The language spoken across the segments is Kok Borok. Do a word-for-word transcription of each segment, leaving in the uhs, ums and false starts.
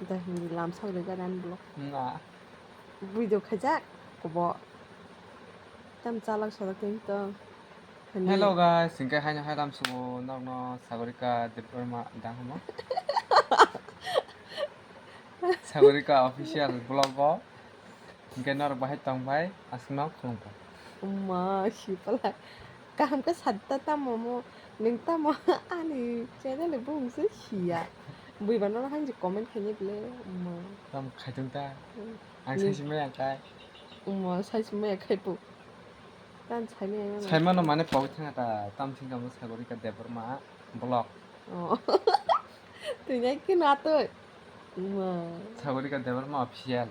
Da hindi lam sak de gadan blog. Na. Video khajak kobo. Tam chalak salak teng to. Hindi. Hello guys, hingke haino hai lam subo nokno Sagorika Debbarma dang hamo. Sagorika official blog o. Hingke norok bahai tong bai aswkno khulumkha. Umma, sipala. Kaham khe satta tamo mo, nwng tamo ani channel bo hwnkhe siya. Buiba norok hanjak comment khainai bwle, umma. Tamo khaitong ta? Hmm. Ang ni- saisi maya khai. Umma, saisi maya khai bo. Tan saimaya maya. Saimano mane pogwi thangya ta, tam thwngkha mo Sagorika Debbarma blog. Oh. Twi nai khe na twi. Umma. Sagorika Debbarma official.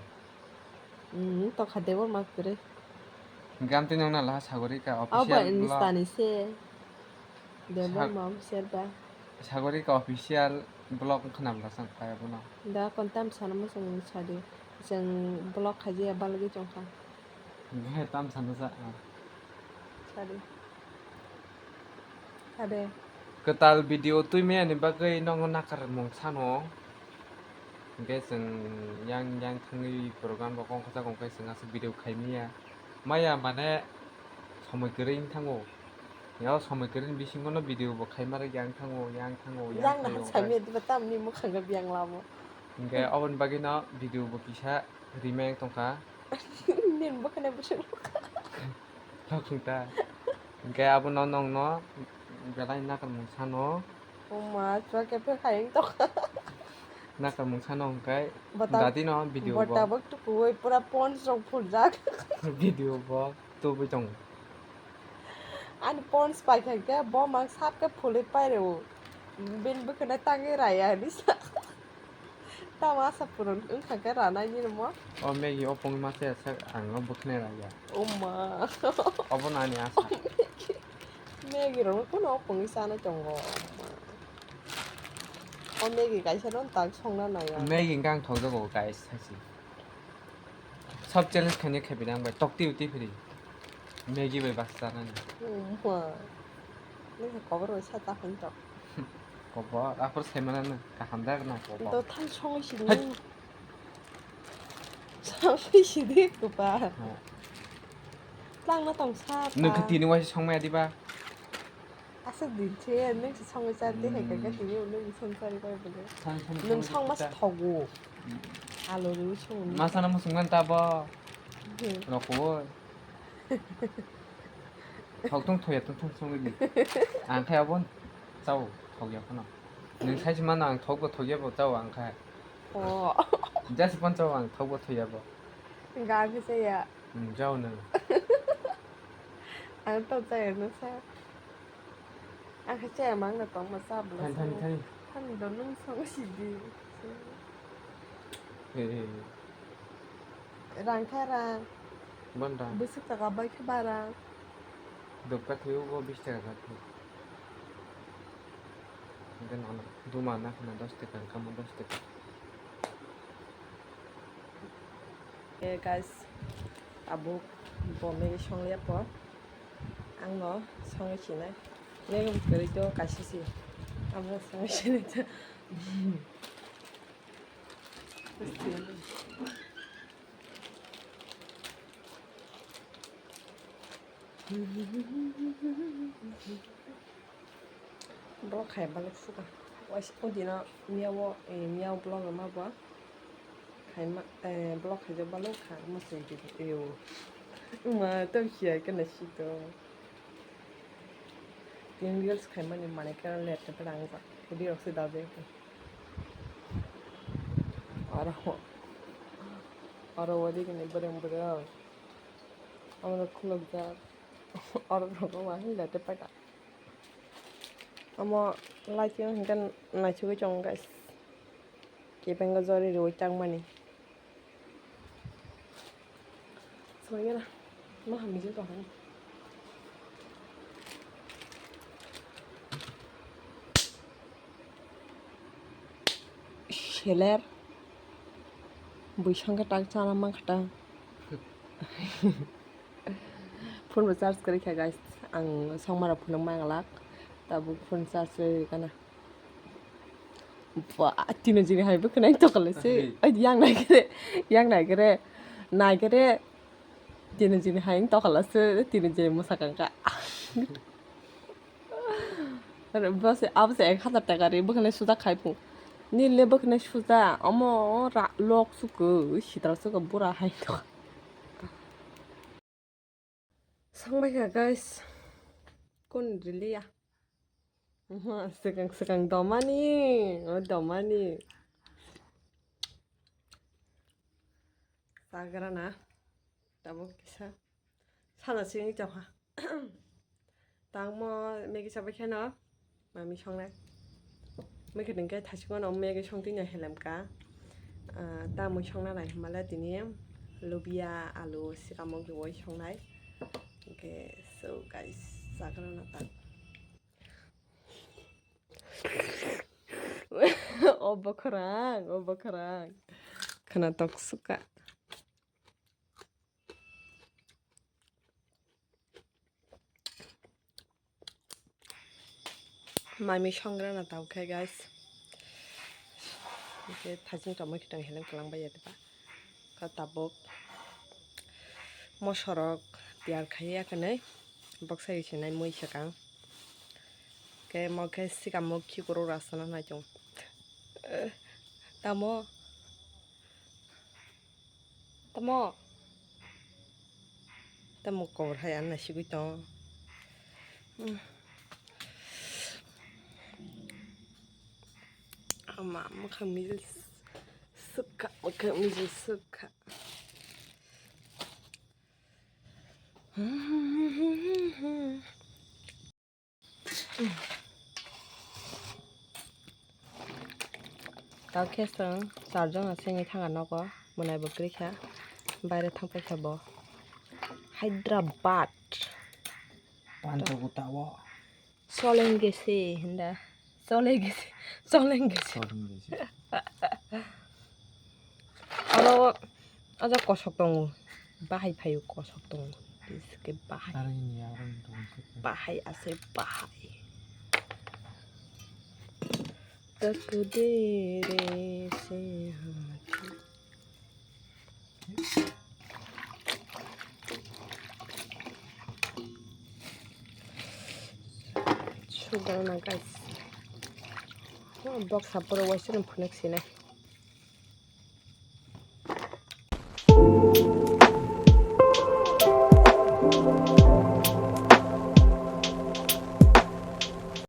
Hmm, tokha Debbarma kwrwi. Hingke amtwi nokna laha Sagorika official blog. Abo Insta ni se. Debbarma official ba. Sagorika official blog wngkha na bwla chwng kaya bono. Da kontam sana mo chwng sadi. Chwng blog khaijaya balgwi chwngkha. Hingke tam sana sa. Sadi. Ade. Kwtal video twi maya ni bagwi nokno nakarmung sano. Hingke chwng yang, yang thangwi program rok wngkha, chwng aswk video khai maya. Maya mane somoi kwrwi wng thango. Yao somoi kwrwi ni bisingo no video bo khai ma rwk yang thango, yang thango, yang yang thango, na wngkha. Samya diba tamni mwkhang khe biyang lamo. Hingke oboni bagwi no video bo kisa remake tongkha. Nini bwkhani bwswk nukha. Nokung ta. Hingke abono nokno belai nakarmung sano. Oma, chwla khe phekha wng tongkha. Nakarmung sano hingke bota-, dati no video bo. Bo tabuk tukuwi pura pons rok phurjak. Video bo tubui tongo. Ani pons paikha khe bo mang sap khe phulwi pairwo. Bini bwkhano tangwi raya hinwi sa. Tamo asa purun wngkha khe ranai nini mo? O Maggie o pongwi masa ya sak ang o bwkhwnai raya. O ma. Obo no ani asa. Maggie rok no kuno o pongwi chanai tongo. O ma. O Maggie kaisa no tak songna nai ya. Maggie hwnkhe ang thokjago guys, sachi. Sob challenge khaina khaipinai ang bai tokti uti phiri. Maggie bai basa chanani. O ma. Nini kobor bai sa ta khain tok. Kobo, aphuru saimanano kaham jak na kobo. Dothai songwi sidi. Hai. Songwi sidi koba. Ha. Langna tong sa. Nwng khe ta. Tini waisa songmaya diba? Asa din se, nwng se songwi cha di hai kaka. Hmm. Tini nwng song chari bai bole. Song, song, nwng song song ma ta. Thogo. Hmm. Alo ri song. Masa na musung man ta bo. Hmm. Roko. Thok tong thoya tong thong song di. Ang khai abon. Chao, thokya phano. Nwng saisi mano ang thokbo thokya bo chao ang khai. Oh. Just pon chao ang thokbo thokya bo. Ga khe chaya. Hmm, chao nwng. Ang to chaya no sa. Ang khe chaya mang na tong ma sa bla. Thani, thani, thani. Thani do nwng song si di. He, he, he. Rang kha rang. Bon rang. Bwswk taka bai khe ba rang. Dopka thwiwi bo bis taka kha thwi. Hingke nono duma na khna dos taka, wngkha mo dos taka. Eh, guys, tabuk bo Maggie songya po. Ang no songwi sinai. Maggie kwrwi to kaisa si. Amo songwi sinai. Vlog khai baluk suka. Wais, o dino miyao, eh, miyao vlog rwma bo. Khaima, eh, vlog khaijak baluk kha, mo se video. Wngma tong khiya khe naisik to. Tini reels khaimani manwi khe late khe rang jak. Video rok se da jak. Oro, oro wadikini bwrwng bwrwng. Oro khulukjak. Oro rok ma hinda tei paita. Omo lighting hinkhe naisugwi tongo guys. Kebengkhe jori rwi tangmani. Swbaigena. Ma hamjwk tongkha. Seler. Bwsang khe tak chana mankha ta. Phone bo charge kwrwi kha guys. Ang songmarok phunuk manglak. Tabuk phone charge rwi rwi kana. Ba, tino jini hai bwkhwnai tokla se. Ai, yang nai kere, yang nai kere, nai kere. Tino jini hai tokla se, tino jini mwsakang ka. Bose, abose ek hazar taka ri bwkhwnai suda khai phu. Nile bwkhwnai suda, omo ra lok suku, sitra suku bura hai to. Sangbai kha, guys. Kun riliya. Aha, swkang swkang domani, o domani. Chagrana. Tabuk kisa. Sana sini tokha. Tangmo Maggie sabai kheno. Mami songnai. Mui khe hwnkhe thaichukmano Maggie songtwino helemkha. Ah, ta mui songna nai hwnmale tini lubia, alu, sikamok rwui songnai. Hwnkhe so guys, chagrana ta. O bwkhrang, o bwkhrang. Khwna tok sukha. Mami songrana tao khe, guys. Hwnkhe thajing tongmani khitang heleng kwlangbai ya diba. Kha tabuk mosorok tiyar khai ya khe nai. Boksa isinai mui swkang. Khe mo khe sikamo khikurok rasana nai chwng. Tamo. Tamo. Tamo kobor hai ang naisigwi tong. Hmm. Ama mwkhang mijil sukha, mwkhang mijil sukha. Tao khe chwng charjon aswngwi thanga nogo, mwnai bo kwrwi kha, baire thang paikha bo Hyderabad. Panto gutao. Solengese hinda. Solengese. Solengese. Solengese. Aro, aja kosok tongo. Bahai phaio kosok tongo. Biske bahai. Aro ini, aro ini tongo. Bahai ase bahai. Takdere se hati. Sugar na guys. Box saporo waisano phunek sinai.